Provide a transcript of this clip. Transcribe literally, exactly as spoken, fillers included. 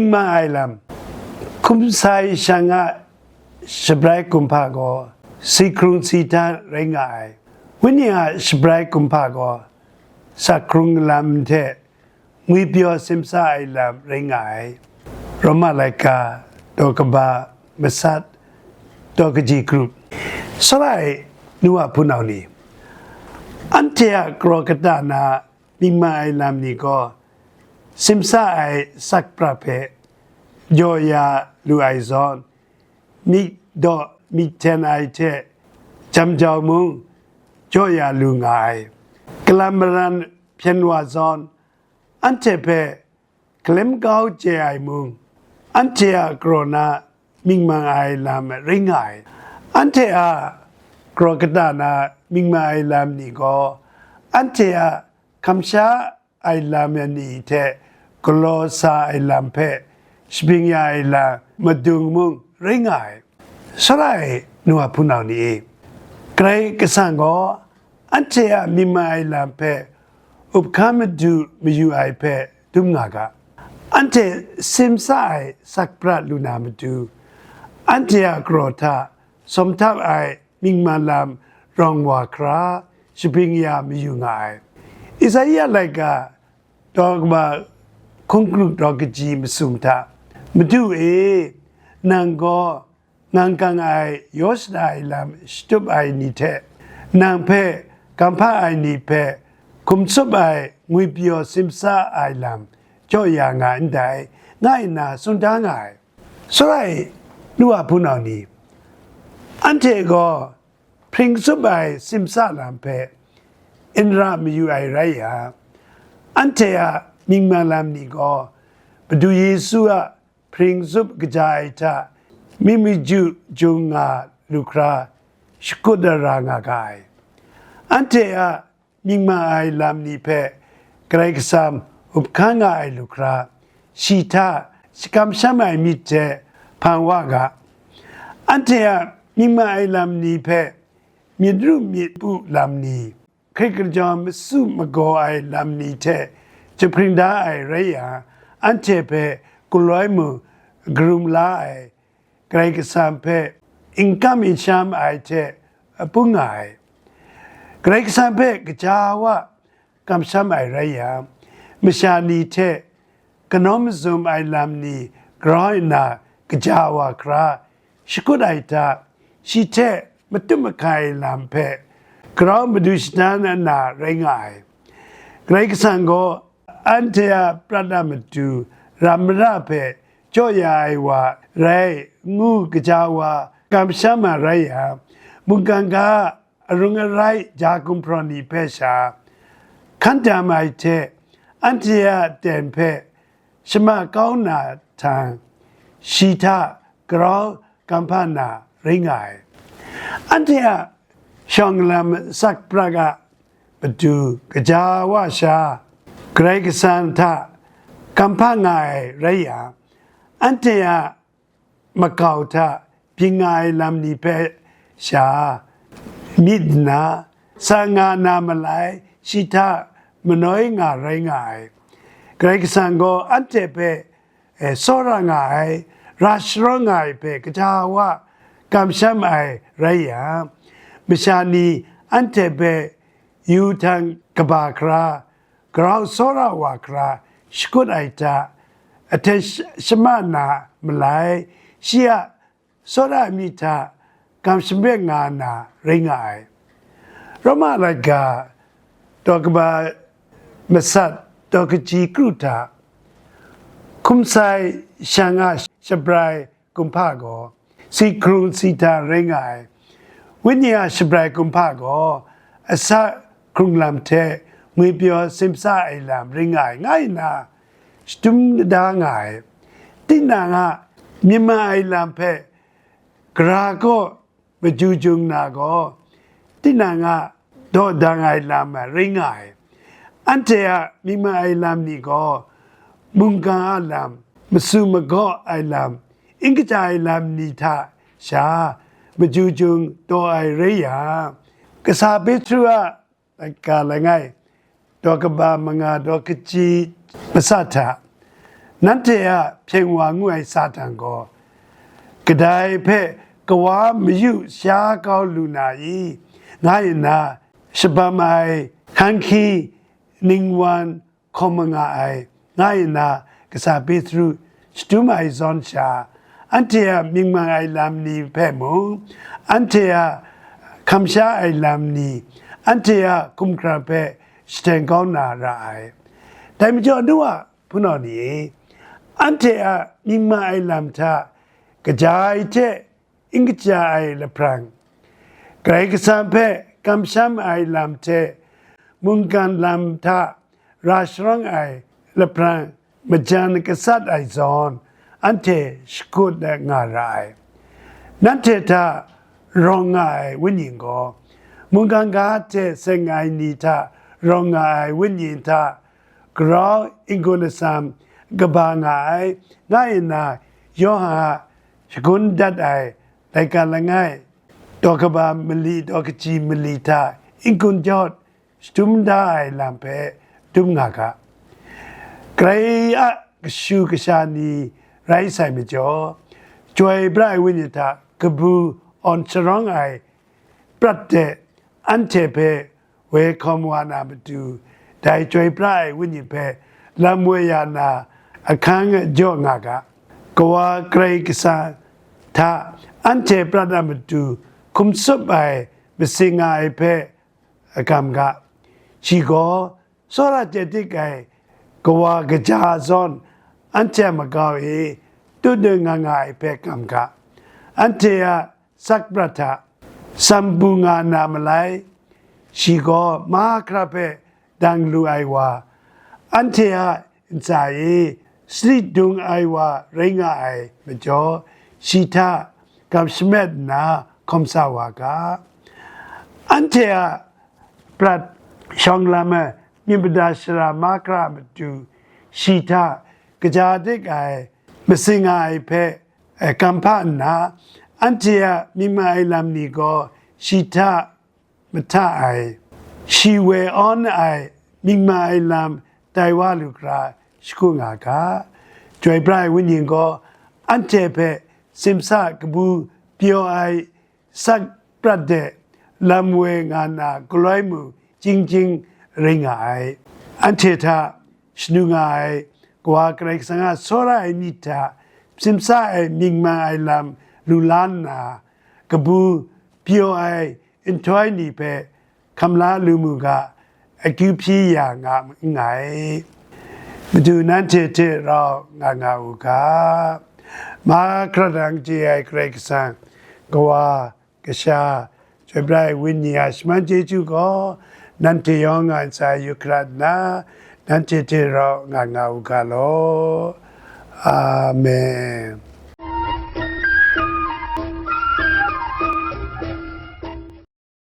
Mingma ai lam, hkum sai shang a shabrai kumhpa gaw si hkrung si htan rai nga ai. Wenyi a shabrai kumhpa gaw sa hkrung lam hte ngwipyaw simsa ai lam rai nga ai. Roma laika daw kaba masat daw kaji grup. Sara ai nu a hpunau ni, anhte a kraw kata na mingma ai lam ni gaw, simsa ai sak prat hpe jaw ya lu ai zawn, myit daw myit hten ai hte jam jau mung jaw ya lu nga ai. Kalam maran hpyen wa zawn, anhte hpe kalem kau chye ai mung, anhte a kraw na mingmang ai lam rai nga ai. Anhte a kraw kata na mingmang ai lam ni gaw, anhte a kamsha ai lam ni hte galaw sa ai lam hpe shabing ya ai lam madung mung rai nga ai. Sara ai nu a hpunau ni e, Karai Kasang gaw anhte a mingma ai lam hpe up hkan madu mayu ai hpe dum nga ga. Anhte simsa ai sak prat lu na matu, anhte a kraw hta sawm htap ai mingma lam rawng wa hkra shabing ya mayu nga ai. Isaiah laika daw kaba hkungkru daw kaji masum hta, Madu e, nang gaw ngang kang ai yaw shada ai lam shatup ai ni hte, nang hpe kam hpa ai ni hpe hkum tsup ai ngwipyaw simsa ai lam jaw ya nga ndai, nga nna tsun da nga ai. Sara ai nu a hpunau ni, anhte gaw hpring tsup ai simsa lam hpe n ra mayu ai rai yang, anhte a mingma lam ni gaw Madu Yesu a hpring tsup kaja ai hta mi maju jung nga lu hkra shakut da ra nga ga ai. Anhte a mingma ai lam ni hpe Karai Kasang up hkan nga ai lu hkra, shi hta shi kamsham ai myit hte hpang wa ga. Anhte a mingma ai lam ni hpe myit ru myit pu lam ni, hkrit kajawng masu magaw ai lam ni hte jahpring da ai rai yang, anhte hpe galoi mung karum la ai, Karai Kasang hpe n kam n sham ai hte pung nga ai. Karai Kasang hpe gaja wa kamsham ai rai yang, masha ni hte kanau mazum ai lam ni grau nna gaja wa hkra shakut ai hta, shi hte matup mahkai ai lam hpe grau madu shadan ai na rai nga ai. Karai Kasang gaw anhte a prat a matu ram mara hpe jaw ya ai wa rai ngu gaja wa kamsham ai rai yang, mungkan ga arung arai ja gumhpraw ni hpe sha, hkan dam ai hte anhte a ten hpe shama kau na htang, shi hta grau kam hpa na rai nga ai. Anhte a shawng lam sak prat a matu gaja wa sha, Karai Kasang hta kam hpa nga ai rai yang, anhte a makau hta byin nga ai lam ni hpe sha myit nna, sa nga na malai shi hta manoi nga rai nga ai. Karai Kasang gaw anhte hpe, eh, tsawra nga ai, ra sharawng nga ai hpe gaja wa kamsham ai rai yang, masha ni anhte hpe yu htang kaba hkra, grau tsawra wa hkra shakut ai hta, ahten sh-, shama na malai, shi a tsawra ai myit hta kam shamret nga na rai nga ai. Roma laika daw kaba masat daw kaji kru hta, hkum sai shang a shabrai kumhpa gaw si hkrung si htan rai nga ai. Wenyi a shabrai kumhpa gaw asak hkrung lam hte ngwipyaw simsa ai lam rai nga ai, nga nna shadum da nga ai. Tinang a mingma ai lam hpe gara kaw maju jung na gaw, tinang a dawdang ai lam rai nga ai. Anhte a mingma ai lam ni gaw, mungkan a lam, masu magaw ai lam, n kaja ai lam ni hta sha maju jung daw ai rai yang, kasa Petru a laika langai, daw kaba manga daw kaji masat hta, Nanhte a hpyeng wa ngu ai Satan gaw, kadai hpe kawa mayu sha kau lu na i, nga nna shabam ai hkanghki ningwan hkawm manga ai, nga nna kasa Petru shadum ai zawn sha, anhte a mying mang ai lam ni hpe mung, anhte a hkam sha ai lam ni, anhte a hkumhkrang hpe shateng kau na ra ai. Dai majaw, nu a hpunau ni e, anhte a mying mang ai lam hta kaja ai hte n kaja ai lahprang, Karai Kasang hpe kamsham ai lam hte mungkan lam hta ra sharawng ai lahprang majan gasat ai zawn, anhte shakut nga ra ai. Nanhte hta rawng nga ai Wenyi gaw, mungkan ga hte seng ai ni hta rawng nga ai Wenyi hta grau n-gun atsam kaba nga ai, nga nna Yawhan a shagun dat ai laika langai, daw kaba mali, daw kaji mali hta n-gun jawt shadum da ai lam hpe dum nga ga. Karai a kashu kasha ni rai sai majaw, Chyoi pra ai Wenyi hta kabu awn sharawng ai prat de, anhte hpe woi hkawm wa na matu, dai Chyoi pra ai Wenyi hpe lam woi ya na ahkang jaw nga ga. Kawa Karai Kasang hta anhte prat a matu hkum tsup ai masing nga ai hpe agam ga. Shi gaw tsawra chye dik ai kawa kaja zawn anhte a makau e tutdun nga nga ai hpe gam ga. Anhte a sakprat hta tsam bu nga na malai, shi gaw mahkra hpe dang lu ai wa, anhte a ntsa e sali dung ai wa rai nga ai majaw, shi hta gam shamet nna hkawm sa wa ga. Anhte a prat shawng lam ai myit mada sara mahkra a matu, shi hta kaja dik ai masing nga ai hpe, eh, gam hpa nna, anhte a myit mang ai lam ni gaw shi hta mahta ai, shi woi awn ai myit mang ai lam tai wa lu hkra shagu nga ga. Chyoi pra ai Wenyi gaw anhte hpe simsa kabu pyaw ai sak prat de lam woi nga na galoi mu chying chying rai nga ai. Anhte hta shanu nga ai Kawa Karai Kasang a tsawra ai myit hta simsa ai myit mang ai lam lu la nna, kabu pyaw ai nhtoi ni hpe hkam la lu mu ga, akyu hpyi ya nga nngai. Madu nanhte hte rau nga nga u ga. Mahkra dang chye ai Karai Kasang, Kawa, Kasha, Chyoi pra ai Wenyi a shaman chyeju gaw nanhte yawng a ntsa yu hkrat nna, nanhte hte rau nga nga u ga law. Amen.